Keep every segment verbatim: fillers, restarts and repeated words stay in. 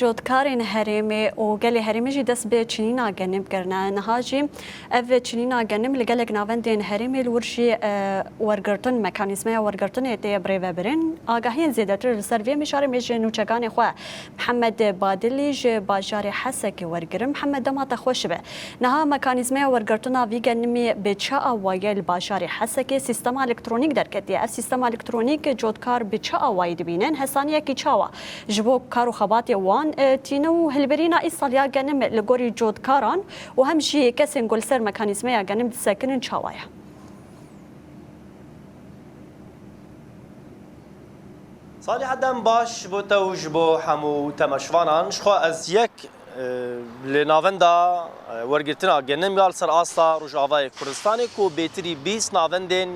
Cotkarên herêmê û gelê herêmê jî dest bi çinîna genim kirine. Niha jî ev çinîna genim li gelek navendên herêmê li wir jî, e, wergirtin, mekanîzmeya wergirtinê tê birêvebirin. Agahiyên zêdetir li ser vê mijarê em ê ji nûçeganê xwe Mihemed Badilî ji bajarê Hesekê wergirin. Mihemed, dema te xweş be. Niha mekanîzmeya wergirtina vî genimî bi çi awayî ye li bajarê Hesekê? Sîstema elektronîk derketiye. Ev sîstema elektronîk cotkar bi çi awayî dibînin? Hesaniyekî çawa ji bo kar û xebatê wan, e, tîne û hilbirîna îsal ya genim li gorî cotkaran û hem jî kesên ku li ser mekanîzmeya genim disekinin çawa ye? Salîhe, dem baş ji bo te û ji bo hemû temaşevanan. Ji xwe ez yek, e, li navenda, e, wergirtina genim ya li ser asta Rojavayê Kurdistanê ku bêtirî bîst navendên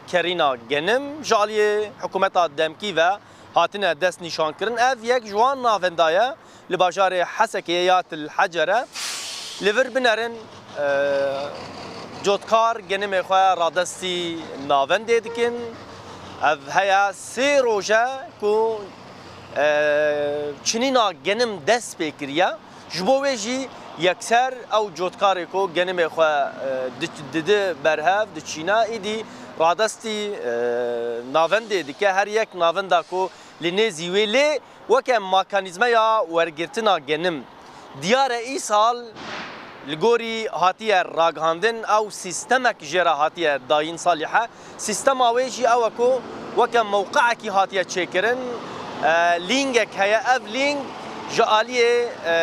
kerîna genim ji aliyê hikûmeta demkî ve hatine destnîşankirin. Ev yek ji wan navenda ye. Li bajarê Hesekê ya Til Hecere li vir binerin, e, cotkar genimê xwe radestî navendê dikin. Ev heye sê roj e ku, e, çinîna genim dest pê kiriye. Ji bo wê jî yekser ew cotkarê ku genimê xwe, e, di-, didi berhev, diçîne, îdî radestî, e, navendê dike. Her yek navenda ku li nêzî wê lê weke mekanîzmeya wergirtina genim. Diyar e îsal li gorî hatiye ragihandin, ew sîstemek jê re hatiye dayîn Salîhe. Sîstema wê jî ew e ku weke mewqeekî hatiye çêkirin. E, lîngek heye, ev lîng ji aliyê, e,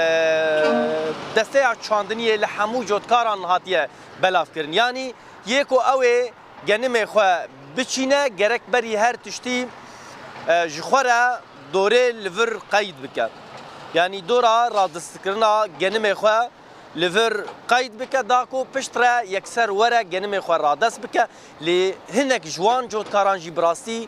desteya çandiniyê li hemû cotkaran hatiye belavkirin. Yanî yê ku ew ê genimê xwe biçîne, gerek berî her tiştî, e, ji xwe re dorê li vir qeyd bike. Yanî dora radestkirina genimê xwe li vir qeyd bike, da ku pişt re yekser were genimê xwe radest bike. Lê hinek ji wan cotkaran jî bi rastî,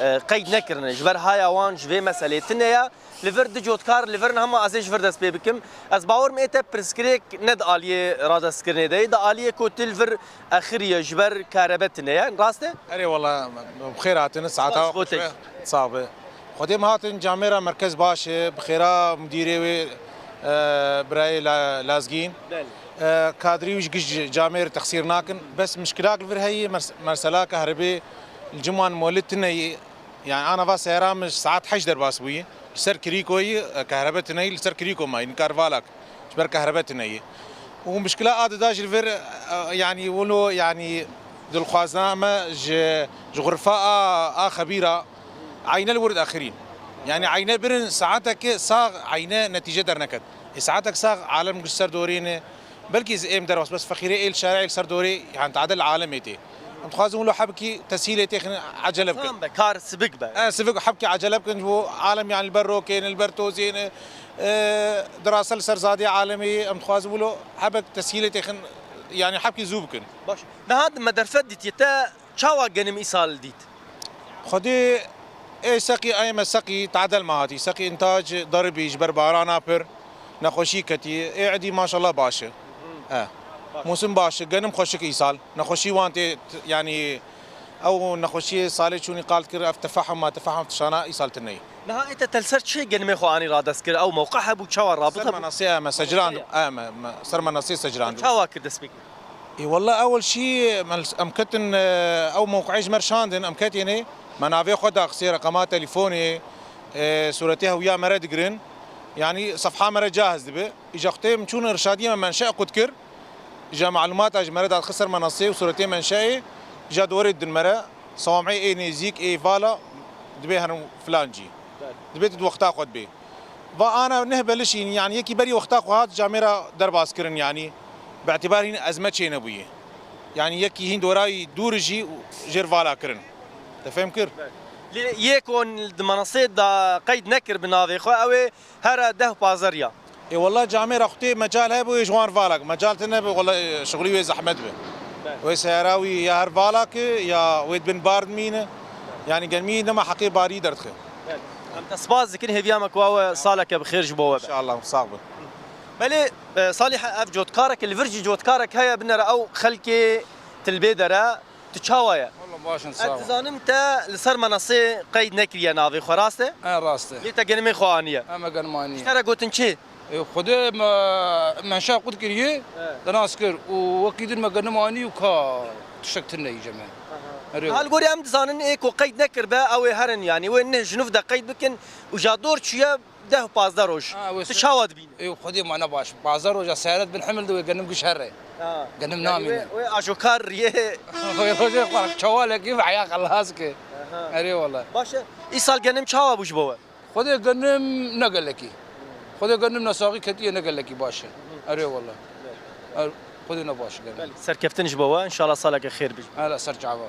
e, qeyd nekirine. Ji ber haya wan ji vê meselê tune ye. Li vir du cotkar li vir in, hema ez ê ji vir dest pê bikim. Ez bawer im ê te pirsgirêk ne di aliyê radestkirinê de ye, di aliyê ku tu li vir exiriye ji ber karebe tune ye. Rast e? Erê wala, bi xêr hatin, saeta Spas bo te. Sax be. Xwedê me hatin camêra merkez baş e, bi xêra mudîrê wê, e, birayê La-, Lazgîn. Belê. E, kadrî wî ji giş camêr texsîr nakin. Bes mişkilak li vir heye, mers-, mersela kehribê li ciman molî tune ye. Yani ana va seyara min saet heşt derbas bûye. Li ser Kirîkoyî, e, kehrebe tune ye, li ser Kirîko mayî, nikar valak. Ji ber kehrebe tune ye. Û mişkila a dida jî li vir, e, yani wilo, yani dilxwazina me ji, ji xurfa a, a xebîra eyne li wir dixirîn. Yani eyne birin saetekê sax eyne netîce derneket. Ê saetek sax alem ji ser dorê ne. Belkî ez êm derbas, bes fexîrê ê li şarê ê li ser dorê, yani tade li alemê tê. Em dixwazin wilo hebkî teshîlê têxin ecele bikin. Asan be, kar sivik be. E, sivik hebkî ecele bikin, ji bo alem yani li ber rokê ne, li ber tozê ne. E, dirasa li ser zadê alemê em dixwazin wilo hebek teshîlê têxin, yani hebkî zû bikin. Baş. Niha me derfet dîtiye, te çawa genim îsal dît? Xwedê ê seqî, ê me seqî tadel me hatî. Seqî întac deribî ji ber barana pir nexweşî ketî. Ê edî maşallah baş e. E. Mûsim baş e. Genim xweşik îsal. Nexweşî wan tê, t-, yanî ew nexweşiyê salê çûnî qal kir, ev tefahum ma tefahum tişana îsal tune ye. Niha ê te li ser çi genimê xwe anî radest kir? Ew mewqe hebû, çawa rabit Ser hebû? Menasê ê me secirand, ê me, me, ser menasê secirand. Çawa kir dest pê kir? Ê, wela ewil şî, em, em ketin, e, ew mewqeê ji me re şandin, em ketînê, me navê xwe daxisê, reqema telîfonê, e, sûretê hewiya me re digirin. Yanî sefha me re cahiz dibe. Îca xutê em çûn irşadiyê me menşe qut kir. Îca malûmata ji me re dadixist ser menasê û sûretê menşeê, îca dorê didin me re. Sewamê ê nêzîk, ê vala, dibê herin filan cî. Belê. Dibê tu di wexta xwe dibê. Va ana neh belişîn, yani yekî berî wexta xwe hat camêra derbas kirin, yani bi îtibar hîn ezme çênebûye. Yani yekî hîn dorayî dûr jî jêr vala kirin. Te fêm kir? Lê yê ku di menasê de qeyd nekir bi navê xwe, ew ê here deh pazdeh ya. Ê wela camêra xwe tê mecal hebû ê ji wan vala ki. Mecal tune bi wela, e, şixulî wê zehmet bi. Belê. Wê seyara wî ya her vala ki ya wê di bin bar dimîne. Yani genmî nema heqê barî derdixe. Belê. Em te spas dikin, hêviya me ku ew saleke bi xêr ji bo we be. Înşallah, sax bin. Belê, e, Salîhe, ev cotkarek, li vir jî cotkarek heye, binere ew xelkê Tilbê dere, Tu çawa ye? Walla baş in, sağ ol. Ez dizanim te li ser menasê qeyd nekiriye navê xwe, rast e? E, rast e. Lê te genimê xwe aniye. Em ê genim aniye. Ji te re gotin çi? E, Xwedê me, me şa qut kiriye, He. de nas kir û wekî din me genim anî û ka tiştek tune yî ceme. Aha. Erê. Hal gorî em dizanin ê ku qeyd nekiribe, ew ê herin, yanî wê neh ji nû de qeyd bikin û ja dor çûye deh û pazdeh roj. Ha, wê Tu se- çawa dibînî? Ê, Xwedê me ne baş. Pazdeh roja seyret bin hemil de wê genim giş here. Ha. Genim Yanî namîne. wê, wê ajokar riyê. Wê roja xwe çawalekî ve eya xelas ke. Aha. Erê wala. Baş e. Îsal genim çawa bû ji bo we? Xwedê genim ne gelekî. Xwedê genim nesaxî ketiye ne gelekî baş e. Erê wala. Er, Xwedê ne baş e genim. Belê, serkeftin ji bo we. Înşallah saleke xêr bijî. Hele ser çava.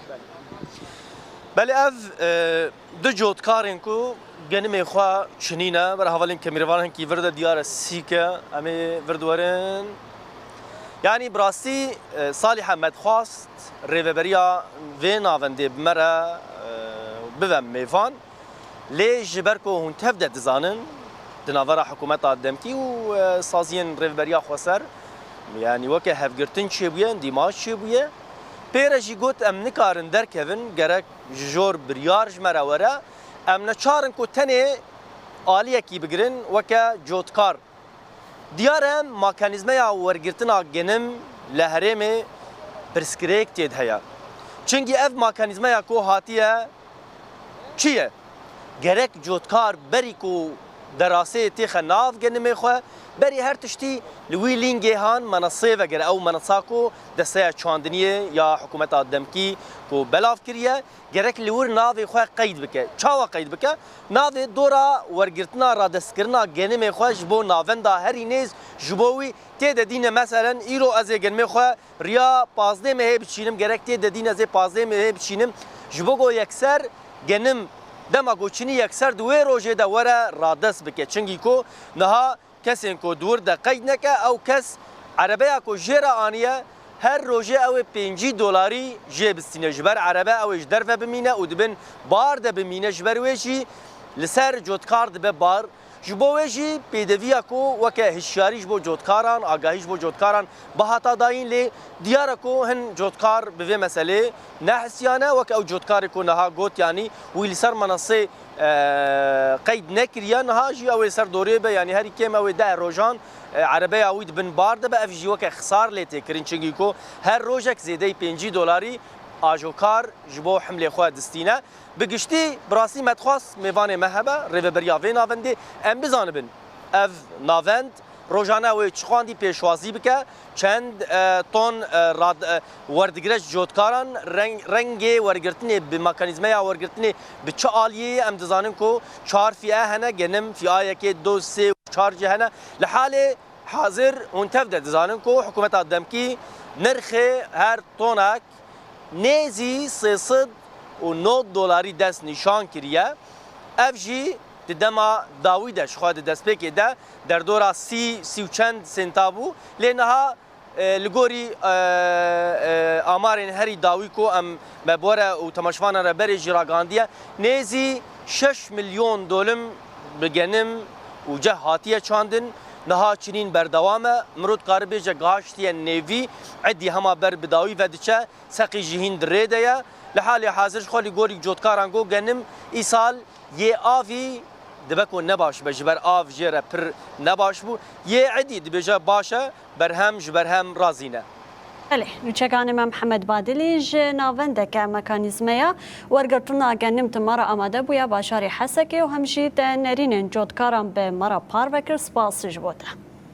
Belê ev, e, du cotkarên ku genimê xwe çinîne, ber hevalên kemîrvan hinkî vir de diyar e sîk e, em ê vir diwerin. Yanî bi rastî, e, Salîhe Medxwast rêveberiya vê navendê bi me re, e, bibe mêvan. Lê ji ber ku hûn tev de dizanin, di navbera hikûmeta demkî û, e, saziyên rêveberiya xweser, yanî weke hevgirtin çêbûye, dîmaç çêbûye. Pê re jî got, em nikarin derkevin, gerek ji jor biryar ji me re were. Em neçar in ku tenê aliyekî bigirin weke cotkar. Diyar e, mekanîzmeya wergirtina genim li herêmê pirsgirêk tê de heye. Çimkî ev mekanîzmeya ku hatiye çi ye? Gerek cotkar berî ku deraseyê têxe nav genimê xwe, berî her tiştî li wî lîngê han menasê vegere. Ew menasa ku desteya çandiniyê ya hikûmeta demkî ku belav kiriye, gerek li wir navê xwe qeyd bike. Çawa qeyd bike? Navê dora wergirtina radestkirina genimê xwe ji bo navenda herî nêz ji bo wî tê de dîne. Meselen, îro ez ê genimê xwe riya pazdeh mehê biçînim, gerek tê de dîn ez ê pazdeh mehê biçînim. Ji bo ku yekser genim dema ku çinî yekser di wê rojê de were radest bike. Çimkî ku niha kesên ku di wir de qeyd neke, ew kes erebeya ku jê re aniye, her rojê ew ê pêncî dolarî jê bistîne. Ji ber erebe ew ê ji derve bimîne û di bin bar de bimîne. Ji ber wê jî li ser cotkar dibe bar. Ji bo wê jî pêdeviya ku weke hişyarî ji bo cotkaran, agahî ji bo cotkaran bihata dayîn, lê diyar e ku hin cotkar bi vê meselê nehisiyane, weke ew cotkarê ku niha got, yanî wî li ser menasê, e, qeyd nekiriye, niha jî ew ê ser dorê be, yanî herî kêm ew ê deh rojan, e, erebeya wî di bin bar de be, ev jî weke xisar lê tê kirin, çimkî ku her rojek zêdeyî pêncî dolarî ajokar ji bo himlê xwe distîne. Bi giştî, bi rastî Medxwast mêvanê me hebe, rêveberiya vê navendê, em bizanibin ev navend rojane wê çi xwendî pêşwazî bike, çend, e, ton, e, rad-, e, werdigire ji cotkaran, reng-, rengê wergirtinê bi mekanîzmeya wergirtinê bi çi aliyê ye? Em dizanin ku çar fiye hene, genim fiya yekê, du, sê û çar jî hene. Li halê hazir hûn tev de dizanin ku hikûmeta demkî nirxê her tonek nêzî sê sed û nod dolarî dest nîşan kiriye. Ev jî di dema dawî de, ji xwe di destpêkê de derdora sî, sî û çend senta bû. Lê niha, e, li gorî, e, e, amarên herî dawî ku em me bi we re û temaşevanan re berê jî ragihandiye, nêzî şeş milyon dolim bi genim û ceh hatiye çandin. Niha çinîn berdewam e. Mirov dikare bêje gihiştiye nêvî, êdî hema ber bi dawî ve diçe. Seqî jî hîn di rê de ye. Li halê hazir ji xwe li gorî cotkaran got, genim îsal yê avî dibe ku ne baş be, ji ber av jê re pir ne baş bû. Yê êdî dibêje baş e, berhem ji berhem razî ne. Belê, nûçekanê me Mihemed Badilî ji navendeke mekanîzmeya wergirtina genim di me re amade bûye bajarê Hesekê û hem jî te nerînên cotkaran bi me re parve kir. Spas ji bo te.